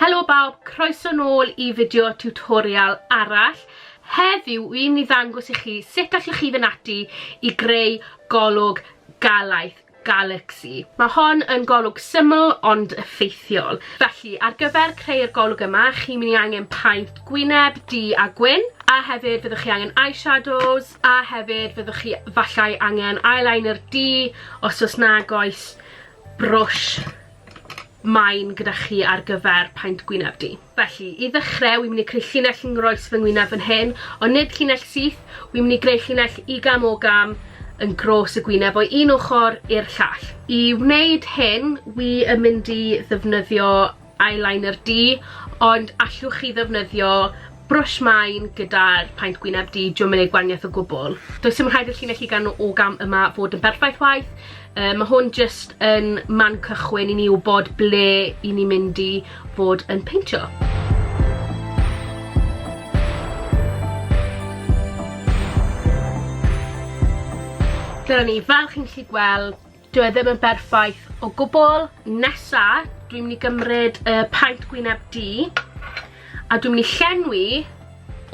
Helo bawb, croeso nôl i fideo tutorial arall. Heddiw, wy'n mynd i ddangos i chi sut allwch chi fynd ati i greu golwg galaeth, galaxy. Mae hon yn golwg syml ond effeithiol. Felly, ar gyfer creu'r golwg yma, chi'n mynd i angen paent gwyneb, du a gwyn, a hefyd fyddwch chi angen eyeshadows, a hefyd fyddwch chi fallai angen eyeliner du, os oes nag oes brwsh main gyda chi ar gyfer paent gwyneb du. Felly, i ddechrau, wi'n mynd i creu llinell yng ngroes fy ngwyneb fan hyn, ond nid llinell syth, wi'n mynd i greu llinell igam ogam yn gros y gwyneb o un ochr i'r llall. I wneud hyn, wi yn mynd i ddefnyddio eyeliner du, ond allwch chi ddefnyddio brwsh main gyda'r paent gwyneb du, dio'm yn neud gwaniaeth o gwbwl. Does dim rhaid i'r llinell ugain o gam yma fod yn berffaith waith, yy ma' hwn jyst yn man cychwyn i ni wbod ble i ni mynd i fod yn peintio. Dyna ni, fel chi'n gallu gweld, Dyw e ddim yn berffaith o gwbl. Nesa, dwi'n mynd i gymryd y paent gwyneb du a dwi'n mynd i llenwi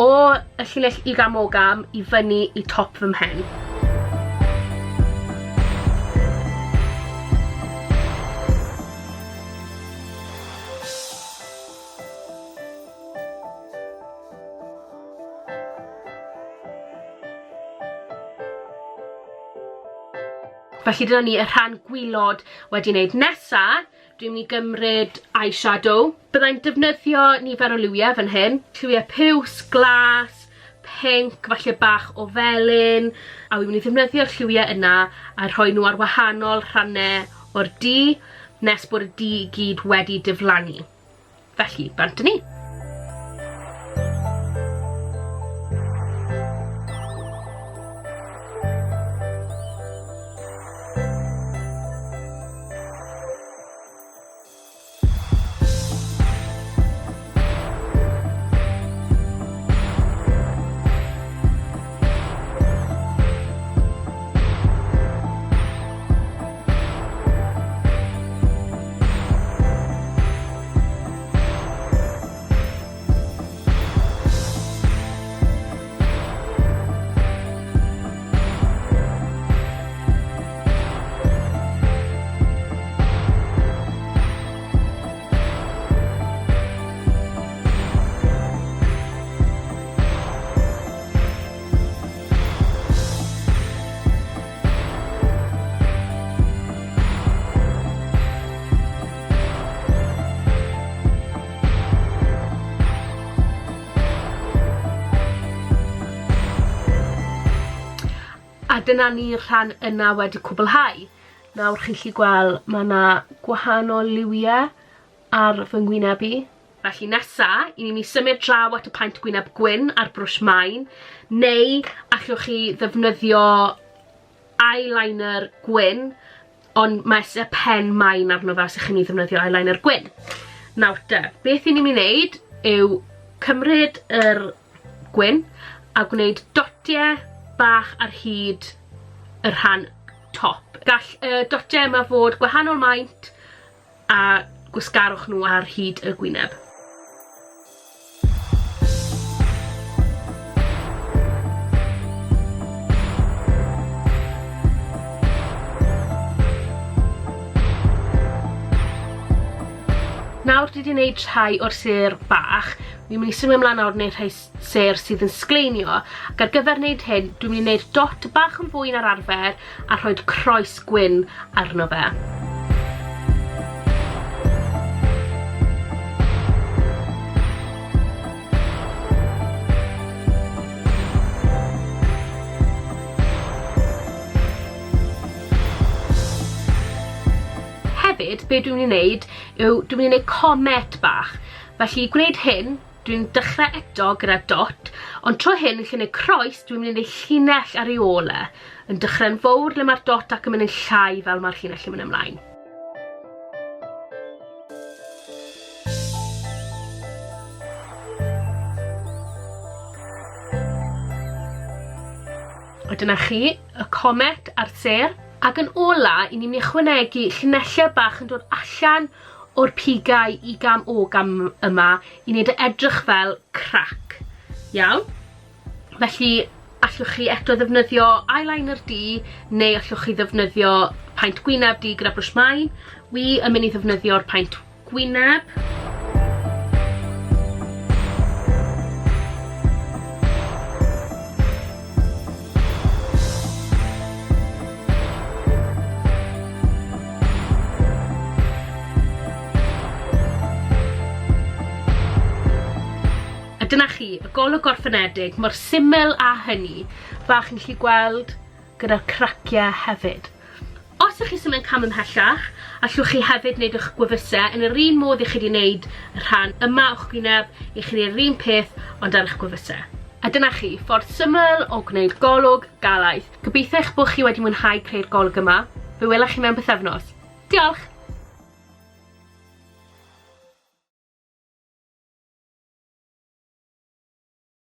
o y llinell igam ogam i fyny i top fy mhen. Felly dyna ni, y rhan gwylod wedi wneud. Nesa, dwi'n mynd i gymryd eyeshadow. Byddai'n defnyddio nifer o liwiau fan hyn. Lliwiau piws, glas, pinc, falle bach o felyn. A wi'n mynd i ddefnyddio'r lliwiau yna a rhoi nhw ar wahanol rhannau o'r du nes bod y du i gyd wedi diflannu. Felly, bant â ni. A dyna ni'r rhan yna wedi cwblhau. Nawr chi'n gallu gweld mae yna gwahanol liwiau ar fy ngwyneb i. Felly nesa, i ni'n mynd i symud draw at y paent gwyneb gwyn a'r brwsh main, neu allwch chi ddefnyddio eyeliner gwyn, ond mae isie pen main arno fe os ych chi'n mynd i ddefnyddio eyeliner gwyn. Nawr te, beth i ni'n mynd i wneud yw cymryd yr gwyn a gwneud dotiau bach ar hyd y rhan top. Gall y dotiau yma fod gwahanol maint, a gwasgarwch nhw ar hyd y gwyneb. Nawr dwi wedi gwneud rhai o'r sêr bach, wi'n mynd i symud ymlaen nawr wneud rhai sêr sydd yn sgleinio, ac ar gyfer wneud hyn, dwi'n mynd i wneud dot bach yn fwy na'r arfer a rhoi croes gwyn arno fe. Hefyd, be dwi'n mynd i wneud yw dwi'n mynd i wneud comet bach. Felly i gwneud hyn, Dwi'n dechrau eto gyda dot, ond tro hyn yn lle neud croes, dwi'n mynd i neud llinell ar ei ôl e. Yn dechrau'n fowr le mae'r dot ac yn mynd yn llai fel mae'r llinell yn mynd ymlaen. A dyna chi, y comet a'r sêr. Ac yn ola, i ni'n mynd i ychwanegu llinellau bach yn dod allan o'r pigau i gam o gam yma i wneud e edrych fel crac. Iawn? Felly, allwch chi eto ddefnyddio eyeliner du neu allwch chi ddefnyddio paent gwyneb du gyda brwsh maen. Wi yn mynd i ddefnyddio'r paent gwyneb. A dyna chi, y golwg gorffenedig, mor syml â hynny. Fel chi'n gallu gweld gyda'r craciau hefyd. Os ych chi eisiau mynd cam ymhellach, allwch chi hefyd wneud eich gwefusau yn yr un modd i chi wedi wneud y rhan yma o'ch gwyneb, i chi wneud yr un peth ond ar eich gwefusau. A dyna chi, ffordd syml o gwneud golwg galaeth. Gobeithio eich bod chi wedi mwynhau creu'r golwg yma. Fe wela chi mewn pythefnos. Diolch!